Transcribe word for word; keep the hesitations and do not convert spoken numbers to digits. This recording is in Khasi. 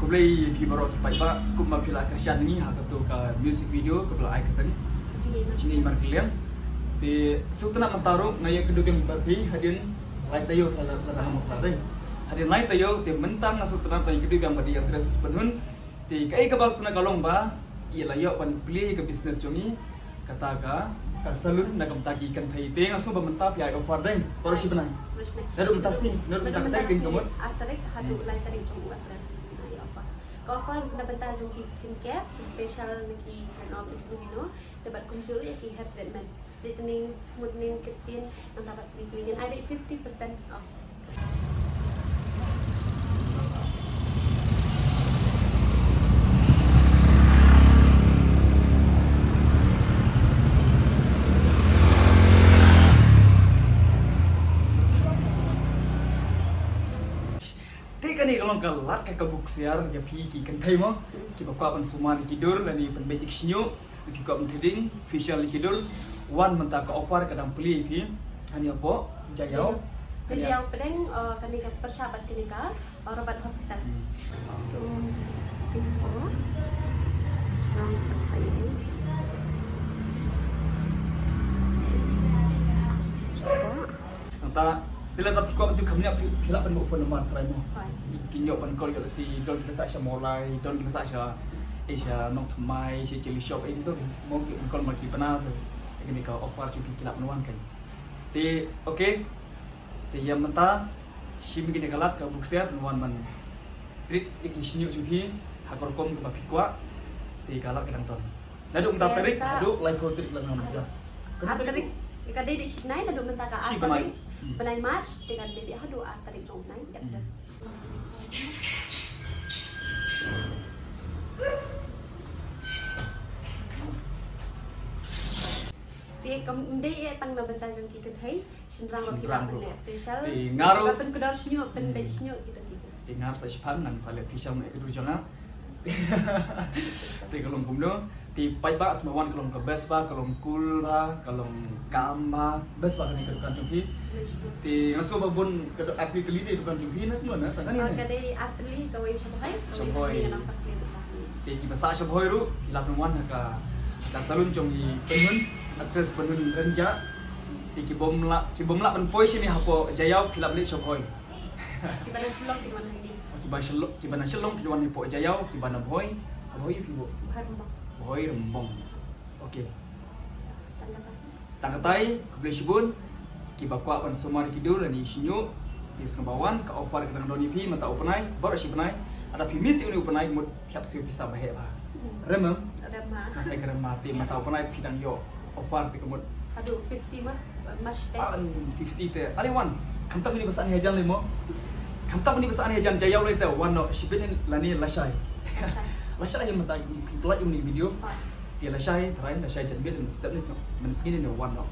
Khublei ïa phi baroh ki paidbah, kumba phi la kyrshan ngi ha kato ka music video kaba la ai kyrteng Jingim Markylliang. Te sngewtynnat mynta ruh nga ïakynduh biang bad phi hadien lai taïew, la, la, la, la, hadien lai taïew. Te mynta nga sngewtynnat ban ïakynduh biang bad i Actress Pynhun. Te kaei kaba sngewtynnat ka long ba i la ïoh ban plie ka business jong i, kata ka, ka salon na ka bynta ki kynthei. Te nga sngew ba mynta phi ai offer dei baroh shi bnai. Baroh shi bnai. Naduh mynta ka sngi, naduh mynta ka tarik, ka mut? Ar tarik haduh lai tarik jong u April. Ai offer. Ka offer na bynta jong ki skincare, facial, na ki, you know, you know, te bad kumjuh ïa ki hair treatment, straightening, smoothening, keratin, nangta bad ki, ki, ai beit fifty percent off. Te kane ka long ka lad ka, ka buksiar ïa phi ki kynthei mo, kiba kwah ban sumar ïa ki dur lane pynbeit ïa ki shñiuh, phi kwah ban threading, facial ïa ki dur. Wan mynta ka offer ka dang plie ïa phi. Hangne hapoh Jaiaw. Jaiaw. Ka Jaiaw pdeng, eh, kane ka pyrshah bad kane ka, eh, Robert Hospital. Hmm. To, phi ju sngewbha. Jrong ka thai. Sngewbha. Nangta, phi lah, phi kwah ban ju kham ïa phi, phi lah ban buh phone number trai mo. Hooid. Phi ïoh ban call ïa lade shi, don kiba sah sha Mawlai, don kiba sah sha, eh, sha Nongthymmai, sha Chilli Shop, eh, to mo, ïoh ban call ma ki bna to. Kane ka offer jong phi ki lah ban wan kan. Te, okay. Te ïa mynta shim kane ka lad ka buksiar, wan ban treat ïa ki shñiuh jong phi ha ka rukom kaba phi kwah. Te ka lad ka dang don. Naduh mynta tarik haduh laiphew tarik, la ngam ïa. Ar tarik. Ka dei beit shi bnai, naduh mynta ka ar tarik. Shi bnai. Hmm. Bnai March, te ka dei beit haduh ar tarik jong u bnai April. Hmm. Te kam dei ïa tang na bynta jong ki kynthei, shynrang ruh ki lah ban leh facial. Te nga ruh. Ba pynkordor shñiuh, pynbeit shñiuh kita ki. Te nga ruh sa shiphang ngan pynleh facial mynta ka dur jong nga. Te ka long kumno. Te paidbah, sngewbha wan, ka long ka best bha, ka long cool bha, ka long calm bha, best bha kane ka dukan jong phi. Te nga sngewbha bun ka dei ar tylli ne dukan jong phi, na kumno na tang kane? Ah, ne? Ka dei ar tylli, kawei sha Bhoi, kawei sha Bhoi. Te kiba sah sha Bhoi ruh ki lah ban wan ha ka, ka salon jong i Pynhun, Actress Pynhun Rynjah. Te ki bym lah, ki bym lah ban poi shane hapoh Jaiaw, ki lah ban leit sha Bhoi. Kiba na Shillong kin wan hangne. Kiba Shillong, kiba na Shillong kin wan hapoh Jaiaw, kiba na Bhoi, Bhoi phi buh? Bhoi Rymbong. Bhoi Rymbong. Okay. Tang katai. Tang katai, khublei shibun. Kiba kwah ban sumar ïa ki dur lane shñiuh, phi sngewbha wan, ka offer ka dang don ïa phi mynta u bnai, baroh shi bnai. Lada phi miss ïa une u bnai, mut phi hap siew pisa ba heh bha. Hmm. Rem em? Rem ma. Nga tharai ka rem ma, te mynta u bnai phi dang ïoh offer te ka mut. Haduh fifty ma, March te. Ah, fifty te. Are wan. Khamtam une ba sah ne hajan lei mo. Khamtam une ba sah ne hajan Jaiaw lei te, wan noh shibit lane lashai. Lashai. Lashai ïa mynta phi pynlait ïa une video. Ah. Te lashai, tharai lashai janmiet mynstep ne, mynsngi ne wan noh.